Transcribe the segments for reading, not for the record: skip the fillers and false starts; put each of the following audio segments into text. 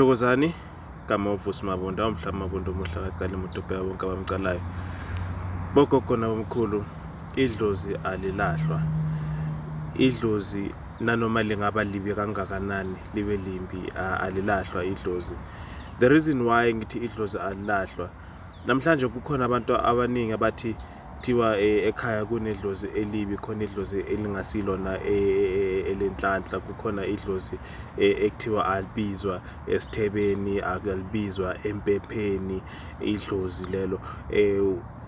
Thokozani gama uVusi Mabunda umhla Mabunda omuhle akaqali umuntu obheka bonke abamcalayo. Bogogo nabomkhulu, idlozi alilahlwa. Idlozi nanoma lingaba libi kangakanani libe limbi, alilahlwa idlozi. The reason why ngithi idlozi alilahlwa, namhlanje kukhona abantu abaningi abathi kuthiwa ekhaya kunedlozi elibi, khona idlozi elingasilona elenhlanhla, kukhona idlozi ekuthiwa alibizwa esithebeni, alibizwa empepheni idlozi lelo.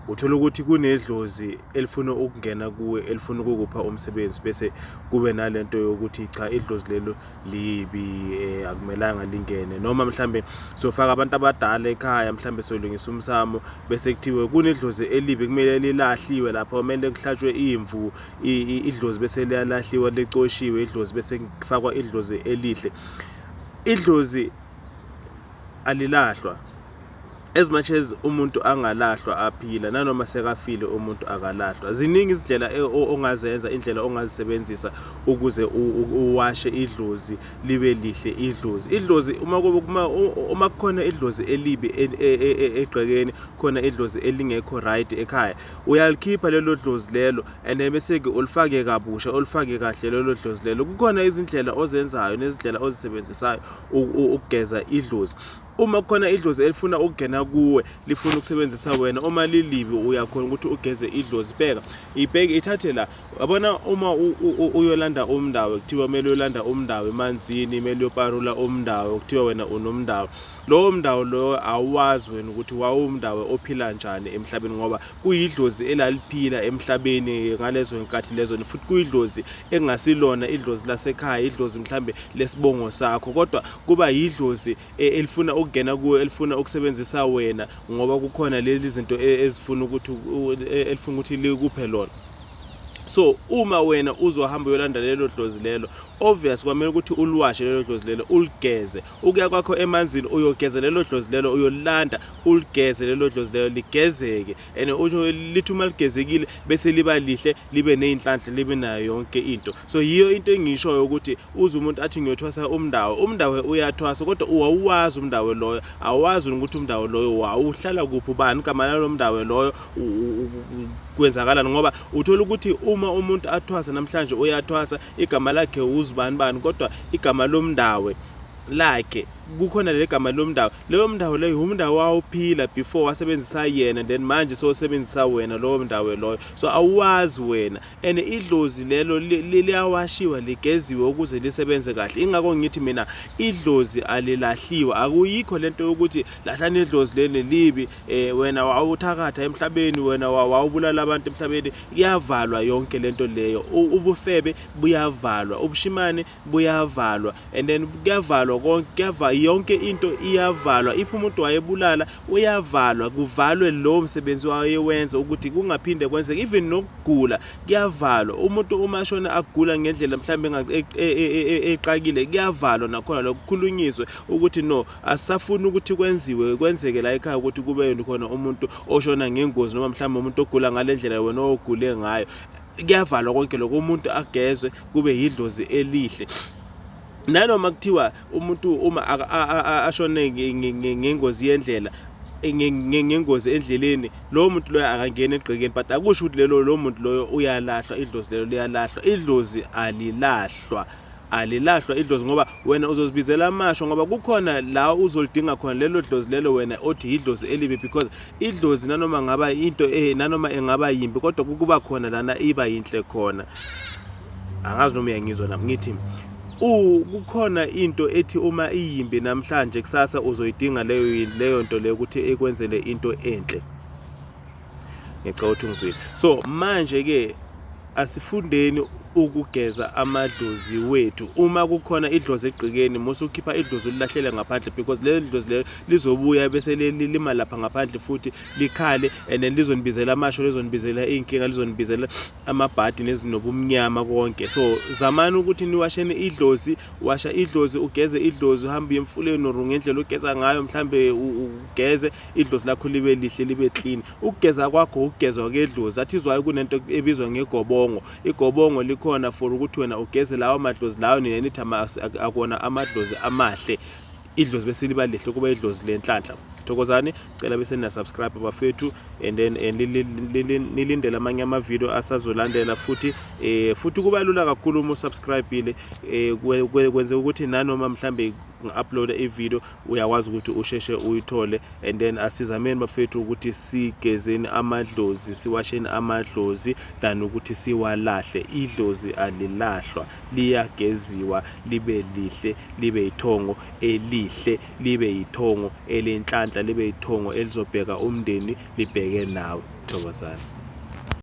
Uthola ukuthi kunedlozi elifuna ukungena kuwe, elifuna ukukupha umsebenzi, bese kube nalento yokuthi cha, idlozi lelo libi, akumelanga lingene. Noma mhlambe sofaka abantu abadala ekhaya, mhlambe solungisa umsamo, bese kuthiwe kunedlozi elibi kumele lilahliwe lapho, kumele kuhlatshwe imvu, idlozi bese liyalahliwa, licoshiwe idlozi, bese kufakwa idlozi elihle. Idlozi alilahlwa. As much as umuntu angalahlwa aphila, nanoma sekafile umuntu akalahlwa. Ziningi izindlela ongazenza, indlela ongazisebenzisa ukuze uwashe idlozi libe lihle idlozi. Idlozi uma kukhona idlozi elibi egqekeni, khona idlozi elingekho right ekhaya, uyalikhipha lelo dlozi lelo and then bese-ke ulifake kabusha, ulifake kahle lelo dlozi lelo. Kukhona izindlela ozenzayo nezindlela ozisebenzisayo ukugeza idlozi. Uma kukhona idlozi elifuna ukungena kuwe, lifuna ukusebenzisa wena, uma lilibi uyakhona ukuthi ugeze idlozi. Bheka, ibheke, ithathe la. Yabona uma uyolanda umndawo, kuthiwa kumele uyolanda umndawo emanzini, kumele uyoparula umndawo, kuthiwa wena unomndawo. Lowo mndawo lowo awuwazi wena ukuthi wawumndawo ophila njani emhlabeni, ngoba kuyidlozi elaliphila emhlabeni ngalezo nkathi lezo, futhi kuyidlozi engasilona idlozi lasekhaya, idlozi mhlambe lesibongo sakho, kodwa kuba yidlozi elifuna ukungena kuwe, elifuna ukusebenzisa wena, ngoba kukhona lezi zinto ezifuna ukuthi elifuna ukuthi likuphe lona. So uma wena uzohamba uyolanda lelo dlozi lelo, obvious kwamele ukuthi uliwashe lelo dlozi lelo, uligeze. Ukuya kwakho emanzini uyogeza lelo dlozi lelo, uyolanda uligeze lelo dlozi lelo, ligezeke. And usho lithi uma ligezekile bese liba lihle, libe ney'nhlanhla, libe nayo yonke into. So yiyo into engishoyo ukuthi uze umuntu athi ngiyothwasa umndawo, umndawo uyathwasa, kodwa uwawuwazi umndawo loyo, awazi ukuthi umndawo loyo wawuhlala kuphi, ubani igama lalo mndawo loyo, kwenzakalani. Ngoba uthola ukuthi uma umuntu athwasa namhlanje, uyathwasa igama lakhe uzibani bani, kodwa igama lomndawe lakhe kukhona leli gama lomndawo. Leyo mndawo leyo umndawo wawuphila before wasebenzisa yena, then manje sowusebenzisa wena lowo mndawo loyo, so awuwazi wena. And idlozi lelo liyawashiwa, ligeziwe ukuze lisebenze kahle. Ingakho ngithi mina idlozi alilahliwa. Akuyikho lento yokuthi lahlani idlozi leli libi, wena wawuthakatha emhlabeni, wena wawubulala abantu emhlabeni. Kuyavalwa yonke lento leyo. Ubufebe buyavalwa, ubushimane buyavalwa, and then kuyavalwa konke, kuyava yonke into iyavalwa. If umuntu wayebulala uyavalwa, kuvalwe lowo msebenzi wayewenza ukuthi kungaphinde kwenzeke. Even nokugula kuyavalwa. Umuntu uma ashona agula ngendlela mhlawumbe eqakile, kuyavalwa nakhona lokho, kukhulunyiswe ukuthi no, asisafuni ukuthi kwenziwe, kwenzeke la ekhaya ukuthi kube khona umuntu oshona ngengozi, noma mhlawumbe umuntu ogula ngale ndlela wena ogule ngayo. Kuyavalwa konke lokho, umuntu agezwe kube yidlozi elihle. Nanoma kuthiwa umuntu uma ashone ngengozi yendlela, ngengozi endleleni, lowo muntu loyo akangeni egqekeni, but akusho ukuthi lelo lo muntu loyo uyalahlwa, idlozi lelo liyalahlwa. Idlozi alilahlwa, alilahlwa idlozi, ngoba wena uzozibizela amasho, ngoba kukhona la uzolidinga khona lelo dlozi lelo wena othi idlozi elibi, because idlozi nanoma ngaba into nanoma engaba yimbi, kodwa kukuba khona lana iba yinhle khona. Angazi noma uyangizwa nami ngithi kukhona into ethi uma iyimbi namhlanje, kusasa uzoyidinga leyo nto leyo ukuthi ekwenzele into enhle. Ngicela ukuthi ungizwile. So manje ke asifundeni ukugeza amadlozi wethu. Uma kukhona idlozi egqikeni, musu ukhipha idlozi ulilahlele ngaphandle, because lelo dlozi lelo lizobuya bese lima lapha ngaphandle futhi likhale, and then lizonibizela amasho, lizonibizela iy'nkinga, lizonibizela amabhadi nezinobumnyama konke. So zamani ukuthi niwasheni idlozi. Washa idlozi, ugeze idlozi, uhambe uye emfuleni or ngendlela ogeza ngayo, mhlambe ugeze idlozi lakho libe lihle, libe clean. Ukugeza kwakho ukugezwa kedlozi. Athi izwayo kunento ebizwa ngegobongo. Igobongo likhona for ukuthi wena ugeze lawo madlozi lawo nina nithi akuwona amadlozi amahle. Idlozi bese liba lihle, kuba idlozi lenhlanhla. Thokozani, cela bese nina subscribe bafethu, and then nilindele amanye ama video asazolandela futhi. Futhi kuba lula kakhulu uma usubscribeile, kwenze ukuthi nanoma mhlambe ngi-upload i-video uyakwazi ukuthi usheshe uyithole. And then asizameni bafethu ukuthi sigezeni amadlozi, siwasheni amadlozi than ukuthi siwalahle. Idlozi alilahlwa, liyageziwa libe lihle, libe yithongo elihle, libe yithongo elenhlanhla, libe yithongo elizobheka umndeni, libheke nawe. Thokozani.